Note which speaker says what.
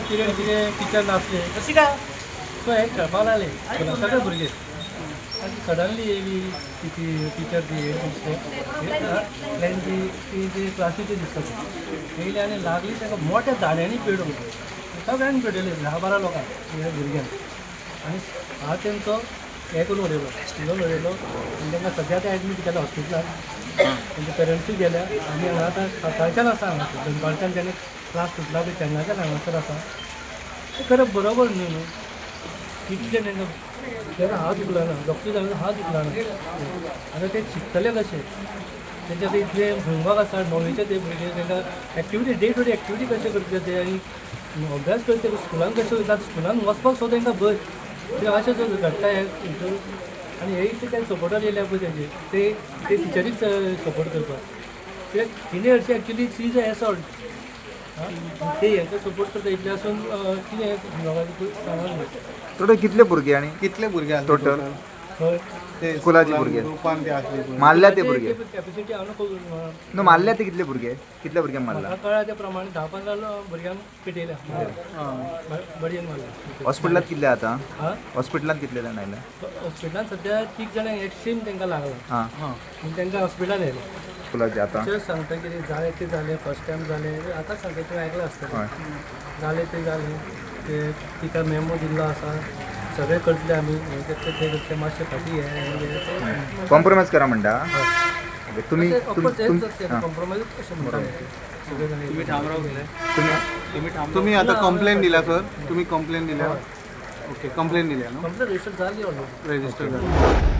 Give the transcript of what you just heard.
Speaker 1: Period कितें teacher नासले, so हे खेळपाक लागले सगळे भुरगे. आनी सडनली येयली ती टिचर, ती ती ती जी क्लासीची दिसता ती येयली आनी लागली ताका मोठ्या दांड्यांनी पेडूंक. सगळ्यांक पेटयले, 10-12 लोकांक, ह्या भुरग्यांक. आनी हात तेंचो हें करून उडयलो, शिजोवन उडयलो. आनी तांकां सद्या ते एडमीट केला हॉस्पिटलान. तेंचे पेरंट्सूय गेल्या. आनी हांगा आतां सकाळच्यान आसा हांगासर, दनपारच्यान तेणें क्लास सुटला पळय तेन्नाच्यान हांगासर आसा. तें करप बरोबर न्हू न्हू कितले तेंकां तेका हात उखलना, डॉक्टर जावन हात उखलना. आतां ते शिकतले कशे? तेंचे आतां इतले होमवर्क आसा णवीचे. ते भुरगे, तांकां activity, day to day activity कशे करतले ते? आनी अभ्यास करते, स्कुलान कशे वयता? स्कुलान वचपाक सुद्दां तांकां भंय. ते अशें जर घडटा हे हितून. आनी हे इतले ते सपोर्टर येयल्या पळय तेंचे, ते ते टिचरीक सपोर्ट करपाक. कित्याक तिणें हरशीं actually she is a assault. ते हेंकां सपोर्ट करता इतलें आसून कितें लोकांक सांगून.
Speaker 2: टोटल कितले भुरगे आणि
Speaker 3: कितले भुरगे आसले?
Speaker 2: टोटल?
Speaker 1: हय.
Speaker 3: ते
Speaker 2: स्कुलाचे भुरगे.
Speaker 3: ग्रुपान ते आसले पळय.
Speaker 2: मारल्या ते भुरगे?
Speaker 1: कॅपेसिटी हांव नको.
Speaker 2: न्हू, मारल्या ते कितले भुरगे? कितल्या भुरग्यांक मारला?
Speaker 1: म्हाका कळ्ळा त्या प्रमाणे 10-15 भुरग्यांक पेटयल्या, बडयेन मारल्या.
Speaker 2: हॉस्पिटलात कितले आता?
Speaker 1: हा.
Speaker 2: हॉस्पिटलात कितले जाण आयले?
Speaker 1: हॉस्पिटलान सद्या तीग जाणांक एक्स्ट्रीम तांकां लागला आनी तांकां हॉस्पिटलान येयले.
Speaker 2: स्कुलाचे आता.
Speaker 1: टिचर्स सांगता कितें जालें तें जालें, फर्स्ट टायम जालें. आतां सांगता, तुवें आयकलां आसतलें. जालें तें जालें, ते तिका मेमो दिल्लो आसा, सगळें करतले आमी, हें करतले, तें करतले, मातशें फाटीं हे.
Speaker 2: कॉम्प्रोमायज करा म्हणटा. ओके, तुम्ही
Speaker 1: कॉम्प्रोमायज कशें म्हणटा सगळे जाण.
Speaker 3: तुम्ही आता कंप्लेन दिल्या सर? तुम्ही कंप्लेन दिल्या? ओके, कंप्लेन दिल्या न्हू?
Speaker 1: कंप्लेन रजिस्टर जाली ऑलरेडी.
Speaker 3: रजिस्टर झाली.